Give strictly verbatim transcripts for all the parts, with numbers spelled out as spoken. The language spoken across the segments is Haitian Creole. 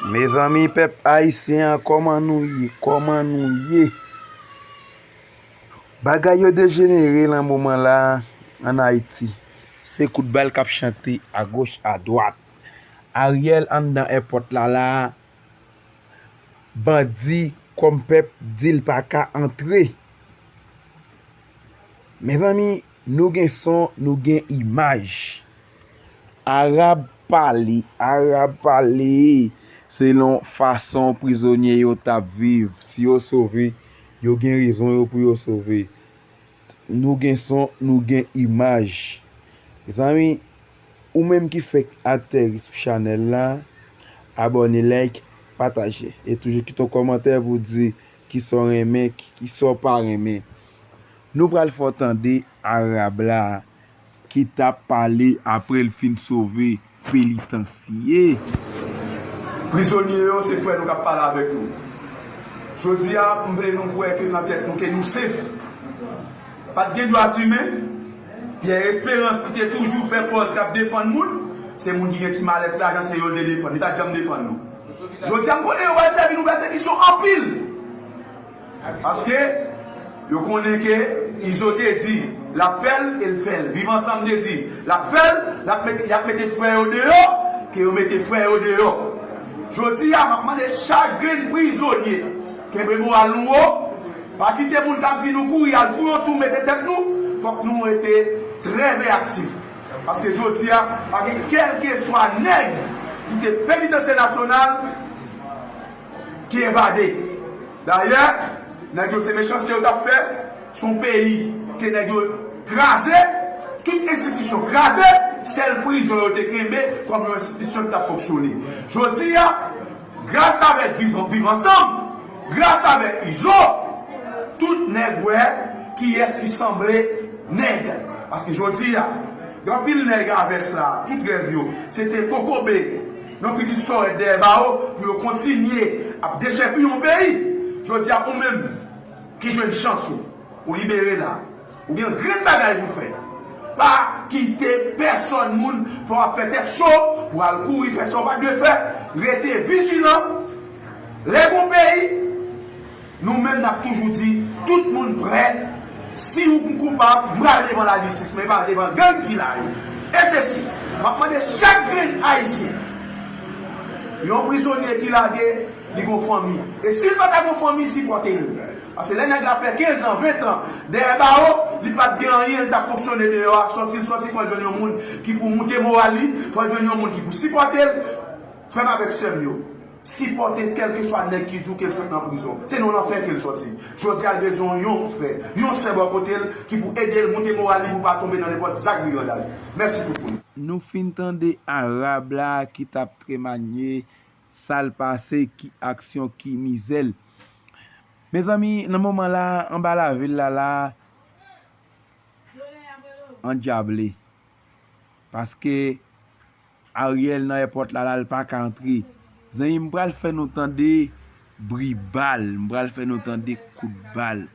Mezanmi, pèp ayisyen an, kòman nou ye? Kòman nou ye? Bagay yo dejenere nan moman la ann Ayiti. Se kout bal k ap chante agoch, adwat. Ariel anndan èpòt la la, bandi kòm pèp di l pa ka antre. Mezanmi, nou gen son, nou gen imaj. Arab pale, Arab pale selon fason prizonye yo t ap viv. Si yo sove, yo gen rezon yo pou yo sove. Nou gen son, nou gen imaj. Mezanmi, ou menm ki fèk atèri sou chanèl la, abòne, like, pataje. E toujou kite yon kòmantè pou di kisa w renmen, ki, kisa w pa renmen. Nou pral fè w tande Arab la ki t ap pale apre l fin sove penitansye. Prizonye yo se frè nou k ap pale avèk nou. Jodi a, m vle nou kwè ke nan tèt nou ke nou sef. Pa t gen dwa imen. Pierre Espérance ki te toujou fè pòz k ap defann moun, se moun ki gen ti malèt lajan, se yo l te defann. Li pa t janm defann nou. Jodi a, m konnen yo pral sèvi nou pèsekisyon anpil. Paske yo konnen ke Izo te di l ap fè l e l fè l. Viv Ansanm te di l ap fè l, l ap mete, y ap mete frè yo deyò, ke yo mete frè yo deyò. Jodi a, m ap mande chak grenn prizonye, kenbe moral nou wo, pa kite moun k ap di nou kouri al fou yon tou mete tèt nou, fòk nou rete trè veyaktif. Paske jodi a, pa gen kèlkeswa nèg ki te penitansye nasyonal ki evade. Dayè, nèg yo se mechanste yo t ap fè, se yon peyi ke nèg yo kraze, tout enstitisyon kraze, sèl prizon yo te kenbe kòm yon enstitisyon ki t ap fonksyone. Jodi a, gras avèk Viv, Viv Ansanm, gras avèk Izo, tout nèg wè kiyès ki sanble nèg. Paske jodi a, gen anpil nèg a vès la, tout rèv yo, se te kokobe yon pitit sòrèt dèyè bawo pou yo kontinye ap dechèpiye yon peyi. Jodi a, ou menm ki jwenn chans ou, ou libere la, ou gen grenn bagay pou fè. Pa kite pèsòn moun fè w ap fè tèt cho pou al kouri fè sa w pa t dwe fè. Rete vijilan. Lè gon peyi, nou menm n ap toujou di, tout moun prè. Si ou koupab, m pral devan lajistis, men pa devan gang ki la yo. E se si, m ap mande chak grenn ayisyen, yon prizonye ki lage, li gon fanmi. E si l pa ta gon fanmi, sipòte l. Paske lè nèg la fè kenz an, ven an dèyè bawo, li pa t gen anyen, li t ap fonksyone deyò a, sòti l sòti, fò l jwenn yon moun ki pou moute moral li, fò l jwenn yon moun ki pou sipòte l. Frè m avèk sè m yo, sipòte kèlkeswa nèg ki di w ke l sot nan prizon. Se nan lanfè ke l sòti. Jodi a, l bezwen yon frè, yon sè bò kote l ki pou ede l moute moral li pou l pa tonbe nan nenpòt zak brigandaj. Mèsi tout moun. Nou fin tande Arab la ki t ap tremanye, sa l pase, ki aksyon, ki mizè l. Mezanmi, nan moman la, anba lavil la la, andyable. Paske Ariel nan èpòt la la, l pa ka antre. Zanmi, m pral fè nou tande bri bal, m pral fè nou tande kout bal.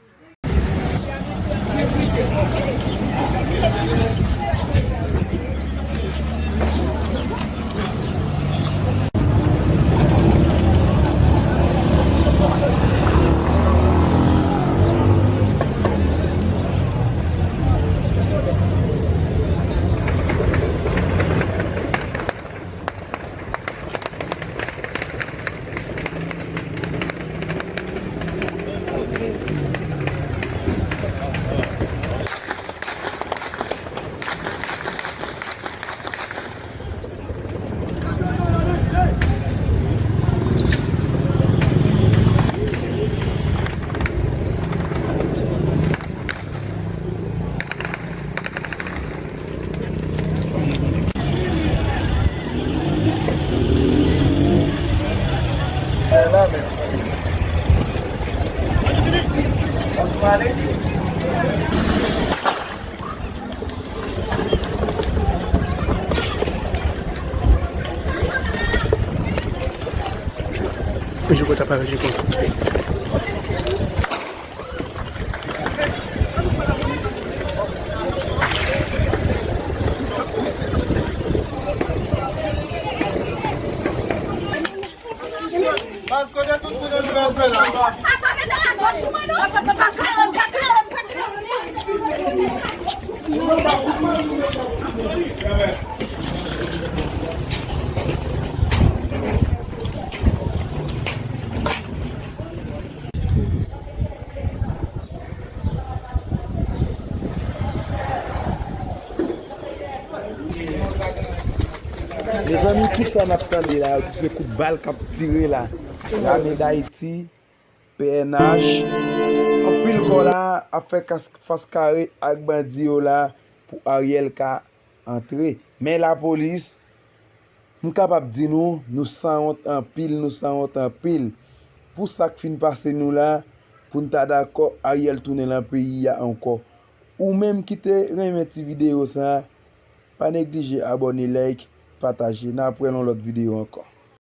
Jiko ta pare, jiko. Baz, kote tout moun yo vin fè la? Mezanmi, tout sa n ap tande la, se kout bal k ap tire la. Lame Dayiti, P N H, anpil kò la ap fè kas-, fas kare ak bandi yo la pou Ariel ka antre. Men lapolis, m kapab di nou, nou sanwont anpil, nou sanwont anpil. Pou sa k fin pase nou la, pou n ta dakò Ariel tounen nan peyi a ankò. Ou menm ki te renmen ti videyo sa, pa neglije abòne, like, pataje. N ap wè nan lòt videyo ankò.